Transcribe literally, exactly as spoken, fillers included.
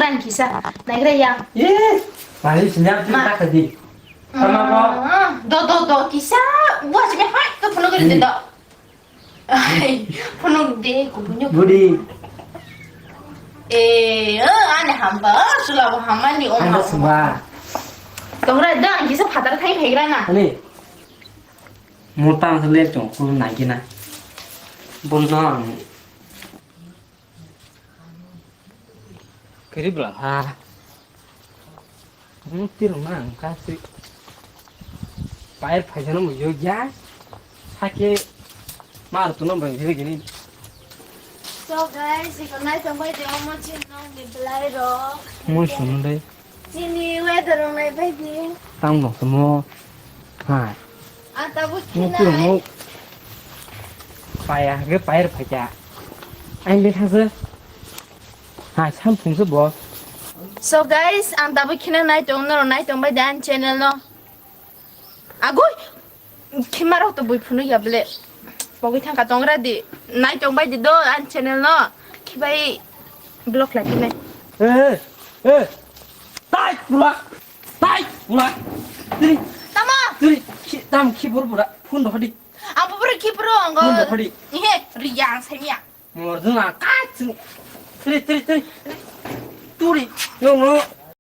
Ang kisa, naigra yang. Ye, mari sinyal Ma. Kita kadi. Tama ko? Ah, do, do, do, kisa, wa simi hai, ke phunuk ri do. Ai, phunuk de, ko bunyo. Budi. Eh, eh, ane hamba, sula bo hamani om Ane hamba. Suma. Tongra do, ang kisa phatar thai phaigra na. Ani. Mutang se lek chong, ko nai kina. Bon no ang. Kiri bela ha. Hmm, tirung na ang kasi. Pair phaisano mo yo ya. Hake mar tu no bang gini. So guys, iko nai tong bai de omo chin nong ni belai ro. Mo sunu dai. Chini weather rok nai bai di. Tang dong samo. Hai. Ang tabuk Mo khinai. Tirung mo. Paya ge pair phaja. Ang le thangse. Hai, samphung se bo. So guys, ang tabuk khina nai tong, norok nai tong bai da ang channel no. Agoi, khima rok to bui phunu ya ble. Pogwi thangka tongra di. Nai tong bai di do ang channel no. Khibai block lai khinai. Eh, eh. Tai pula. Tai pula. Tiri. Tama. Tiri. Khi, tam khi bur bura. Phun do hadi. Ang bur khi bur ang. Phun do hadi. Ihe, riyang semia. Morduna kachung. Tiri, tiri, tiri. Turi. Yo, no.